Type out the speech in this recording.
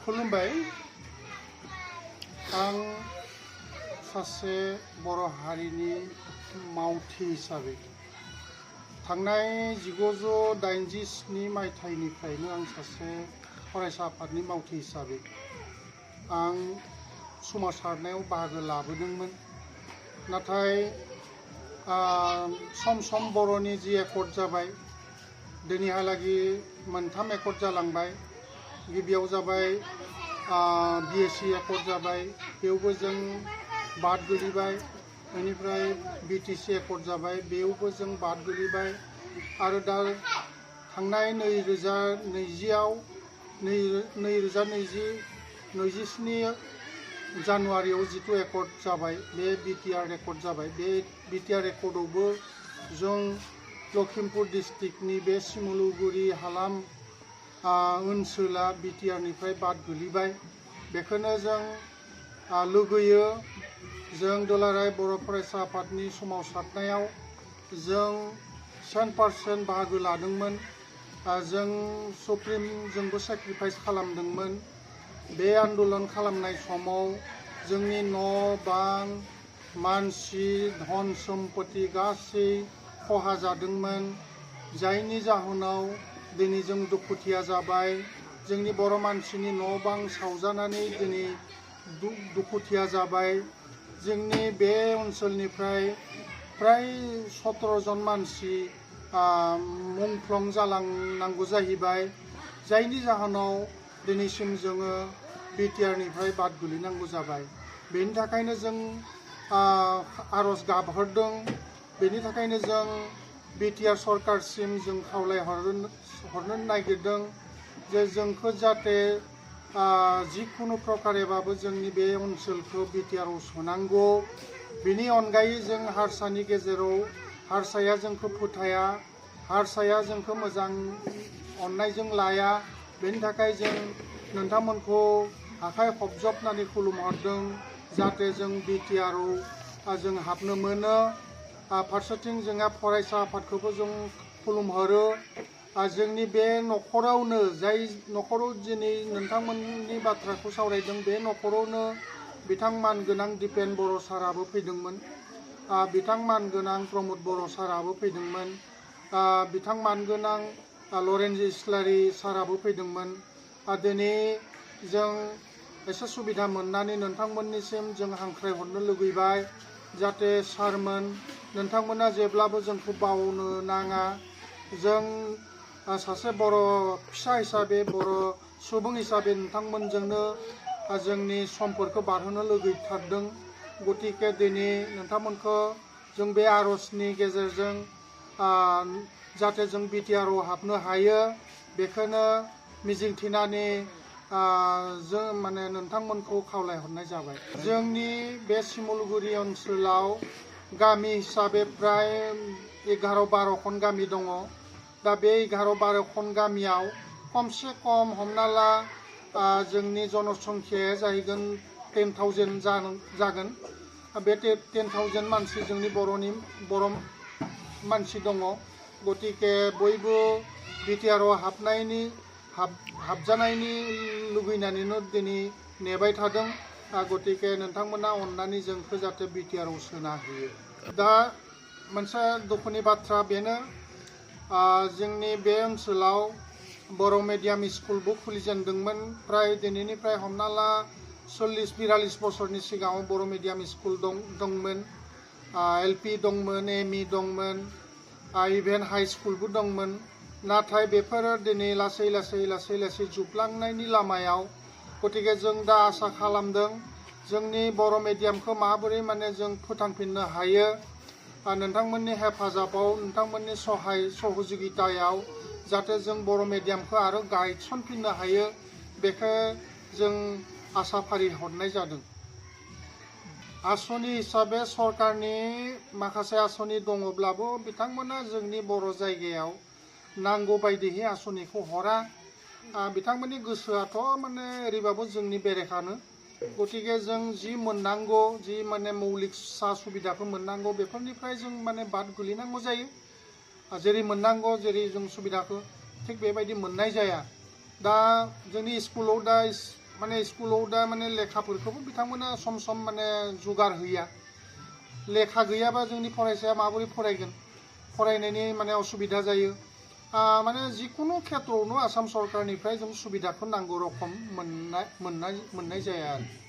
खुलुमबाय आं सासे बर' हारिनि मावथि हिसाबै थांनाय 1987 मायथाइनिफ्रायनो आं सासे फरायसा आफादनि मावथि हिसाबै आं सोमावसारनायाव बाहागो लाबोदोंमोन। नाथाय सम सम बर'नि जि एकर्ड जाबाय, दिनैहालागि मोनथाम एकर्ड जालांबाय। गिबियाव जाबाय BSc एकर्ड जाबाय, बेयावबो जों बाद गोलैबाय। बेनिफ्राय BTC एकर्ड जाबाय, बेयावबो जों बाद गोलैबाय। आरो दा थांनाय 2027 जानुवारियाव जिथु एकर्ड जाबाय, बे BTR एकर्ड जाबाय। बे BTR एकर्डआवबो जों लखिमपुर डिस्ट्रिक्टनि बे सिमुलुगुरि हालाम ओनसोला BTR निफ्राय बाद गोलैबाय। बेखौनो जों लुगैयो, जों दुलाराय बर' फरायसा आफादनि सोमावसारनायाव जों 100% बाहागो लादोंमोन। जों सुप्रिमजोंबो सेक्रिफाइस खालामदोंमोन। बे आन्दलन खालामनाय समाव जोंनि न' बां, मानसि, धन सम्पति गासै खहा जादोंमोन, जायनि जाहोनाव दिनै जों दुखुथिया जाबाय। जोंनि बर' मानसिनि न' बां सावजानानै दिनै दुखुथिया जाबाय। जोंनि बे ओनसोलनिफ्राय फ्राय 17 जन मानसि मुंख्लं जालांनांगौ जाहैबाय, जायनि जाहोनाव दिनैसिम जोङो BTR निफ्राय बाद गोलैनांगौ जाबाय। बेनि थाखायनो जों आर'ज गाबहरदों। बेनि थाखायनो जों BTR सरकारसिम जों खावलायहरनो नागिरदों जे जोंखौ जाहाथे जिखुनु प्रकारेबाबो जोंनि बे ओनसोलखौ BTR आव सोनांगौ। बेनि अनगायै जों हारसानि गेजेराव हारसाया जोंखौ फोथाया, हारसाया जोंखौ मोजां अननायजों लाया। बेनि थाखाय जों नोंथांमोनखौ आखाइ खबजबनानै खुलुमहरदों जाहाथे जों BTR आव जों हाबनो मोनो। फारसेथिं जोंहा फरायसा आफादखौबो जों खुलुमहरो। जोंनि बे न'खरावनो, जाय न'खराव दिनै नोंथांमोननि बाथ्राखौ सावरायदों, बे न'खरावनो बिथां मानगोनां दिपेन बर' साराबो फैदोंमोन, बिथां मानगोनां प्रमद बर' साराबो फैदोंमोन, बिथां मानगोनां लरेन्स इस्लारि साराबो फैदोंमोन। दिनै जों एसे सुबिदा मोननानै नोंथांमोननिसिम जों हांख्रायहरनो लुगैबाय जाहाथे सारमोन, नोंथांमोना जेब्लाबो जोंखौ बावनो नाङा। जों सासे बर' फिसा हिसाबै, बर' सुबुं हिसाबै नोंथांमोनजोंनो जोंनि समफोरखौ बारहोनो लुगैथारदों। गतिके दिनै नोंथांमोनखौ जों बे आर'जनि गेजेरजों जाहाथे जों BTR आव हाबनो हायो, बेखौनो मिजिंथिनानै जों नोंथांमोनखौ खावलायहरनाय जाबाय। जोंनि बे सिमुलुगुरि ओनसोलाव गामि हिसाबै प्राय 11-12 खन गामि दङ। दा बे 11-12 खन गामियाव खमसे खम हमना ला जोंनि जनसंख्याया जाहैगोन 10,000 जागोन। बे 10,000 मानसि जोंनि बर' मानसि दङ। गतिके बयबो BTR आव हाबजानायनि लुगैनानैनो दिनै नेबाय थादों। गतिके नोंथांमोना अननानै जोंखौ जाहाथे BTR आव सोना होयो। दा मोनसे दुखुनि बाथ्रा बेनो, जोंनि बे ओनसोलाव बर' मिडियाम स्कुलबो खुलिजेनदोंमोन। प्राय दिनैनिफ्राय हमना ला 40-42 बोसोरनि सिगाङाव बर' मिडियाम स्कुल दंमोन। LP दंमोन, ME दंमोन, इभेन हाई स्कुलबो दंमोन। नाथाय बेफोरो दिनै लासै लासै जोबलांनायनि लामायाव। गतिके जों दा आसा खालामदों जोंनि बर' मिडियामखौ माबोरै जों फोथांफिननो हायो। नोंथांमोननि हेफाजाबाव, नोंथांमोननि सहाय सहजुगितायाव जाहाथे जों बर' मिडियामखौ आरो गायसनफिननो हायो, बेखौ जों आसा फारिहरनाय जादों। आसनि हिसाबै सरकारनि माखासे आसनि दङब्लाबो बिथांमोना जोंनि बर' जायगायाव नांगौ बायदियै आसनिखौ हरा। बिथांमोननि गोसोआथ' ओरैबाबो जोंनि बेरेखानो। गतिके जों जि मोननांगौ, जि मौलिक सा सुबिदाखौ मोननांगौ, बेफोरनिफ्राय जों बाद गोलैनांगौ जायो। जेरै मोननांगौ, जेरै जों सुबिदाखौ थिग बेबायदि मोननाय जाया। दा जोंनि स्कुलाव दा माने स्कुलाव दा माने लेखाफोरखौबो बिथांमोना सम सम माने जुगार होया लेखा गैयाबा जोंनि फरायसाया माबोरै फरायगोन फरायनायनि माने असुबिदा जायो माने जिकुनु खेत्रआवनो आसाम सरकारनिफ्राय जों सुबिदाखौ नांगौ रखम मोननाय जाया आरो